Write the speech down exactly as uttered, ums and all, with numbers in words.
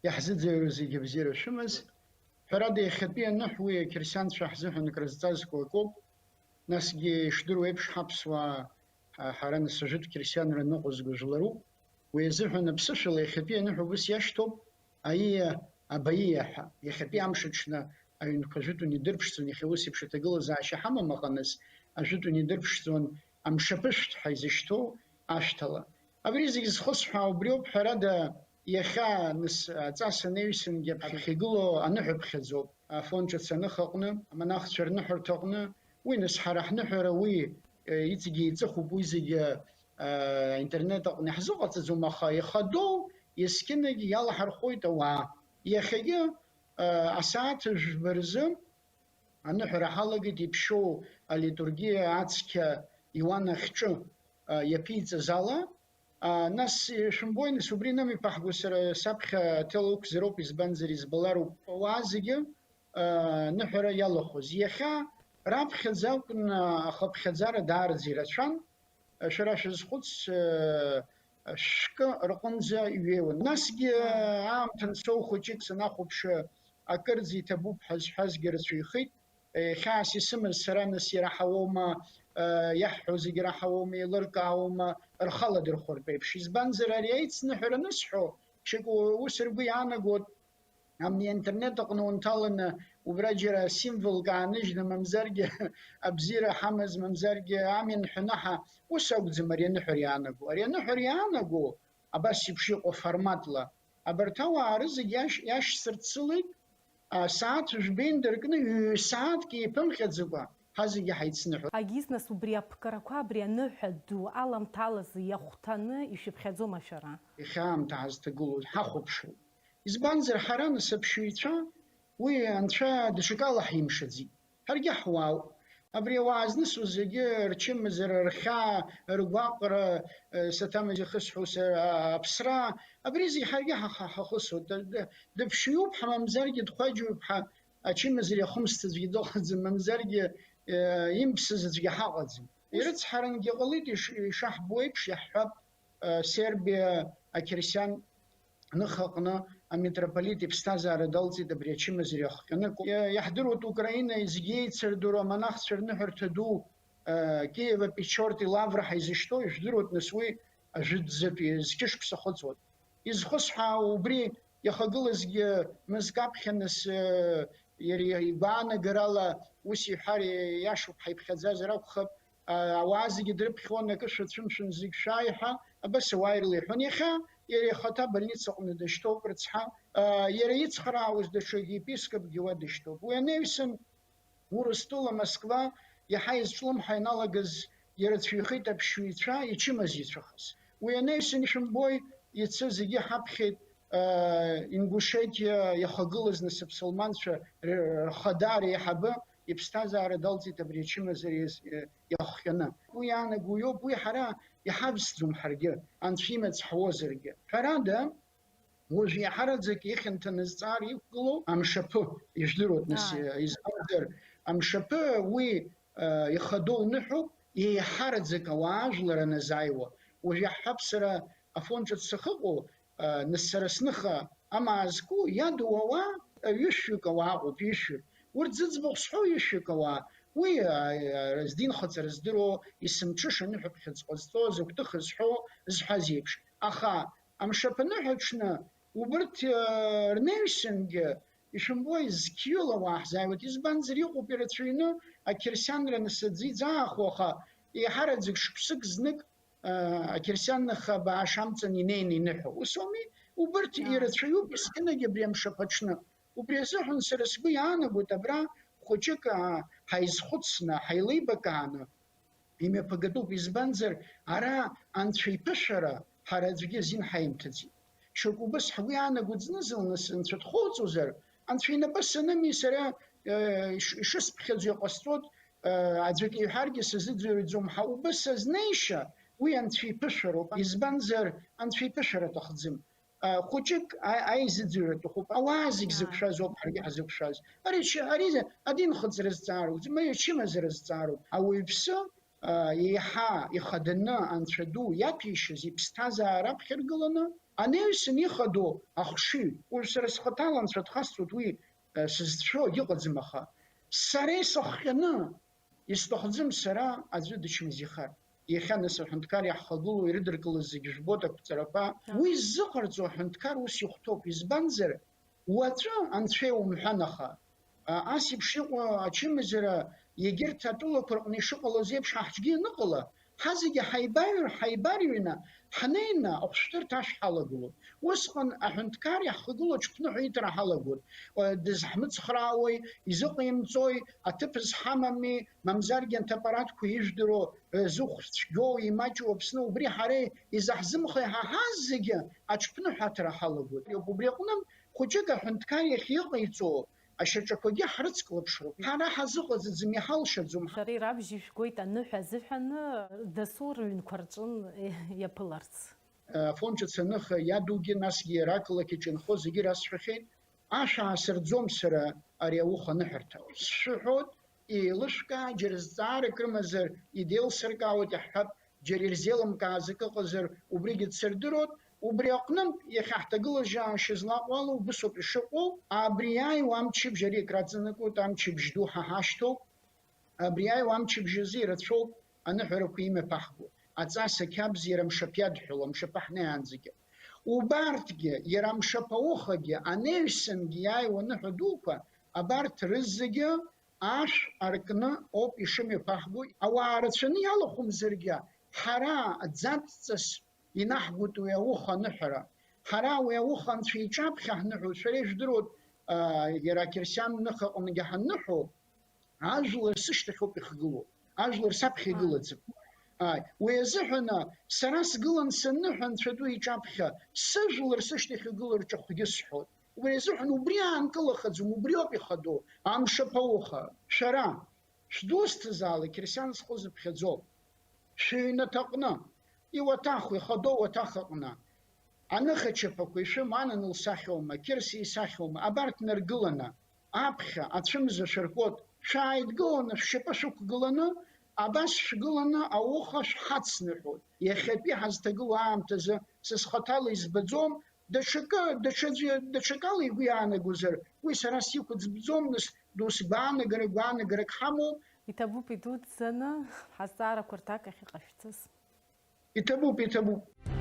Иаҳзыӡырҩуа зегьы абзиара шәымаз. Ҳәарада, иахьатәи аныҳәа уи ақьырсианцәа ҳзыҳәан акрызҵазкуа акоуп. Насгьы, ишдыру еиԥш, ҳаԥсуаа, ҳа-, ҳара нас ажәытә қьырсианра ныҟәызго жәларуп. Уи азыҳәан аԥсышәала иахьатәи аныҳәа убыс иашьҭоуп, аиа, абаиа ҳәа. Иахьатәи амш аҽны аҩнқәа ажәытәан идырԥшӡон, иахьа ус еиԥш аҭагылазаашьа ҳамам, аха нас ажәытәан идырԥшӡон амшаԥышәҭ ҳәа изышьҭоу ашәҭала. Абри зегь зхысҳәаау убриоуп, ҳәарада, иахьа нас аҵас анаҩсангьы аԥхьа игылоу аныҳәаԥхьаӡоуп, Афон ҿыц аныха аҟны, амонахцәа рныҳәарҭа аҟны, уи нас ҳара ҳныҳәара, уи, э, иҵегьы еиҵыхуп, уи зегьы, э, аинтернет аҟны иаҳзыҟаҵаӡом, аха ихадоу есқьынагь иалаҳархәоит ауаа. Иахьагьы, э, асааҭ жәба рзы аныҳәара ҳалагеит иԥшьоу алитургиа ацқьа иуан ахьҿы, а, иаԥиҵаз ала. А, нас, э, шәымбои, нас, убри нымиԥаҳго сара саԥхьа аҭел ықәзароуп, избанзар, избалароуп ауаа зегьы, а, ныҳәара иалахәыз. Иахьа раԥхьаӡа акәын, а, ахыԥхьаӡара даараӡа ирацәан. Шәара шәазхәыц, э, шәкы рҟынӡа иҩеиуан. Насгьы, э, аамҭа анцо, хәыҷык санахәаԥш, акырӡа иҭабуп ҳәа зҳәазгьы рацәаҩхеит. Э, хьаас исымаз сара, нас, ираҳауоума, э, иаҳҳәо зегьы раҳауоума, еилыркаауама, рхы аладырхәыртә еиԥш. Избанзар, ари аицныҳәара анысҳәо, ҽак ус ргәы иаанагот, Амни аинтернет аҟны унҭаланы, убра џьара символк ааныжьны, мамзаргьы абзиара ҳамаз, мамзаргьы амҩан ҳәанаҳа, ус акәӡам ари аныҳәара иаанаго. Ари аныҳәара иаанаго, абас еиԥш иҟоу форматла, абарҭ ауаа рызегь иашь-, иашьцырцылеит, а, сааҭ жәба инаркны, ҩ-, сааҭк еиԥымҟьаӡакәа, ҳазегьы ҳаицныҳәоит. Агиз, нас, убри аԥҟарақәа абри аныҳәа ду аламҭалазы иахәҭаны ишәыԥхьаӡома шәара? Иахьа аамҭа ҳазҭагылоу ҳахәаԥшуеит. Избанзар, ҳара, нас, аԥшьаҩцәа, уи анцәа даҽакала ҳимшаӡеит. Ҳаргьы ҳуаауп. Абри ауаа знысуа зегьы рчымазара, рхьаа, ргәаҟра, э, саҭамыз ихысҳәо са-, а-, аԥсра, абри зегь ҳаргьы ҳа-, ҳа-, ҳахысуеит. Д-, д-, дыԥшьаҩуп ҳәа, мамзаргьы дхәаџьоуп ҳәа, ачымазара иахымсҭаӡәгьы дыҟаӡам, мамзаргьы, э, имԥсыз аӡәгьы ҳаҟаӡам. Ирыцҳарангьы ҟалеит, иш-, ишаҳбо еиԥш, иаҳҳәап, э, Сербиа ақьырсиан ныха аҟны амитрополит иԥсҭазаара далҵит абри ачымазара иахҟьаны. Иа-, иаҳдыруеит, Украина зегьы еицырдыруа амонахцәа рныҳәарҭа ду, э, Киева Печорти Лавра ҳәа изышьҭоу, ижәдыруеит, нас, уи ажәытәӡатәи зқьышықәса хыҵуа. Изхысҳәаау убри, иахагылазгьы мызк аԥхьа, нас, э, иара игәаанагарала ус иҳәар иашоуп, ҳаиԥхьаӡазар акәхап, а, ауаа зегьы дрыԥхьон, акы шәацәымшәан, зегь шәааи ҳәа, абас ауаа ирылеиҳәон. Иахьа иара ихаҭа абольница аҟны дышьҭоуп, рыцҳа, а, иара ицхраауаз даҽа епископгьы уа дышьҭоуп. Уи анаҩсан, Урыстәыла Москва иаҳа изҿлымҳа ианалагаз ирацәаҩхеит аԥшьаҩцәа ичымазаҩцәахаз. Уи анаҩсан, ишәымбои, иацы зегьы ҳаԥхьеит, а, Ингушетиа иахагылаз, нас, аԥсылманцәа р-, рхада реиҳабы иԥсҭазаара далҵит абри ачымазара иаз-, иахҟьаны. Уи иаанаго уиоуп, уи ҳара иҳавсӡом ҳаргьы, анцәа имаҵ ҳуозаргьы. Ҳәарада, уажә иаҳараӡак ихьанҭаны зҵаара иқәгылоу амшаԥы, ижәдыруеит, нас, Ааи. Избанзар, амшаԥы уи, а, ихадоу ныҳәоуп, еиҳараӡак ауаа ажәлар аназааиуа. Уажә иаҳҳәап, сара Афон ҿыц сахьыҟоу, а, нас, сара сныха амаа зку, иадоу ауаа, а, ҩышәҩык ауаа ыҟоуп, ҩышәҩык. Урҭ зыӡбахә сҳәо ҩышәҩык ауаа. Уи, а, а, здинхаҵара здыруа, есымҽыша аныҳәаԥхьыӡ ҟазҵо, зыгәҭыха зҳәо, зҳәаз еиԥш. Аха амшаԥы аныҳәа аҽны убырҭ, э, рнаҩсангьы, ишәымбои, зқьҩыла ауаа ҳзааиуеит. Избанзар, иҟоуп ирацәаҩны ақьырсианра нас аӡы иӡааху, аха еиҳараӡак шықәсык знык, э, ақьырсианха бааш амҵан инеины иныҳәо. Ус ауми? Убырҭ Ааи. Ирацәаҩуп есқьынагь абри амшаԥы аҽны. Убри азыҳәан сара сгәы иаанагоит, абра хәыҷык, аа, ҳаизхәыцны, ҳаилеибакааны, имҩаԥагатәуп, избанзар, ара анцәа иԥышәара ҳара аӡәгьы азин ҳаимҭаӡеит. Шьоук убас ҳгәы иаанаго зны-зынла анцәа дхоуҵозар, анцәа инапы саными, сара, э, иш-, ишысԥхьаӡо иҟасҵоит, э, аӡәк иҳәаргьы сазыӡырҩӡом ҳәа, убас азнеишьа, уи анцәа иԥышәароуп, избанзар, анцәа иԥышәара аҭахӡам. А, хәыҷык а-, аизыӡырҩра аҭахуп. Ауаа зегь Ааи. Зықәшәаз ауп ҳаргьы ҳазықәшәаз. Ари ача-, ари адинхыҵра зҵаароуп, ма ачымазара зҵаароуп. Ауаҩԥсы, а, еиҳа ихаданы Анцәа ду иаԥишьыз иԥсҭазаара аԥхьаргыланы, Анаҩсан ихадоу ахшыҩ, уажә сара схаҭала анцәа дхасҵоит, уи сызцәшәо агьыҟаӡам, аха сара исыхҟьаны, исҭахӡам сара аӡәы дычмазаҩхар. Иахьа нас аҳәынҭқар иаҳхагылоу ирыдыркылаз зегьы жәбоит ақәҵарақәа. Уи ззыҟарҵо аҳәынҭқар ус ихәҭоуп, избанзар, уаҵәы анцәа иумҳәан, аха, а, ас еиԥш иҟоу ачымазара егьырҭ атәылақәа рҟны ишыҟалоз еиԥш ҳахьгьы ианыҟала, ҳазегьы ҳаибаҩр, ҳаибарыҩны, ҳнеины ахәшәтәырҭа ашә ҳалагылоуп. Усҟан аҳәынҭқар иаҳхагылоу аҽԥныҳәа иҭара ҳалагоит. Дызҳмыцхраауеи, изыҟаимҵои, аҭыԥ зҳамами, мамзаргьы анҭ апаратқәа ижәдыруа, зыхә цәгьоу, имаҷу Аԥсны, убри ҳара изаҳзымхеи ҳәа ҳазегьы аҽԥныҳәа аҭара ҳалагоит. Убри аҟны хәыҷык аҳәынҭқар иахьиҟаиҵо ашьаҿақәагьы ҳрыцклаԥшроуп. Ҳара ҳазыҟаҵаӡам, иҳалшаӡом. Шәара ирабжьи шәгоит аныҳәа азыҳәан дасу рыҩнқәа рҿын иаԥыларц. Афон ҿыц аныха иадугьы, насгьы иара ақалақь аҿы инхо зегьы расҳәахьеит, ашә аасырӡом сара ари ауха аныҳәарҭа. Сшәыҳәоит, еилышәкаа, џьара зҵаарак рымазар идеилсыркаауеит, иаҳҳәап, џьара ирзеилымкааз акы ыҟазар, убригьы дсырдыруеит. Убри аҟнытә, иахьа ҳҭагылазаашьа злаҟоу ала убысоуп ишыҟоу, абри иааиуа амчыбжь ари акраҵанакуеит, амчыбжь ду ҳа ҳашьҭоуп. Абри иааиуа амчыбжь азы ирацәоуп аныҳәарақәа имҩаԥаҳго. Аҵас ақьабз иара мшаԥ иадҳәалоу, амшаԥы ҳнеиаанӡагьы. Убарҭгьы, иара амшаԥ аухагьы, анаҩсангьы иааиуа аныҳәа дуқәа, абарҭ рызегьы ашә аркны ауп ишымҩаԥаҳго. Ауаа рацәаны иалахәымзаргьы, ҳара ӡатәҵас инаҳгоит уи ауха аныҳәара. Ҳара уи ауха анцәа иҿаԥхьа ҳныҳәоит, шәара ижәдыруеит, а, иара ақьырсиан ныха аҟынгьы ҳанныҳәо, ажәлар сышьҭахьоуп ихгылоу, ажәлар саԥхьа игылаӡам. Ааи, уи азыҳәаны сара сгылан санныҳәа Анцәа ду иҿаԥхьа, сыжәлар сышьҭахь игылоу рҿахәгьы сҳәоит. Уи азыҳәан убри аанкылахаӡом, убриоуп ихадоу, амшаԥ ауха. Шәара, шәдусҭазаалак, қьырсиан зхоу зыԥхьаӡоу, шәыҩнаҭаҟны, иуаҭаху, ихадоу уаҭах аҟны, аныхачаԥақәа ишәымоу, Анан лсахьоума, Қьырса исахьоума, абарҭ наргыланы, аԥхьа ацәымза шәыркуеит, шәааидгыланы, шәшьапы шәықәгыланы, абас шәгыланы ауха шәҳацныҳәоит. Иахьатәи ҳазҭагылоу аамҭазы са схаҭала избаӡом, даҽакы, даҽаӡәы, даҽакала игәы иаанагозар, уи сара сиқәыӡбӡом, нас, досгәаанагара, гәаанагарак ҳамоуп. Иҭабуп идуӡӡаны ҳазҵаарақәа рҭак ахьыҟашәҵаз. Иҭабуп, иҭабуп.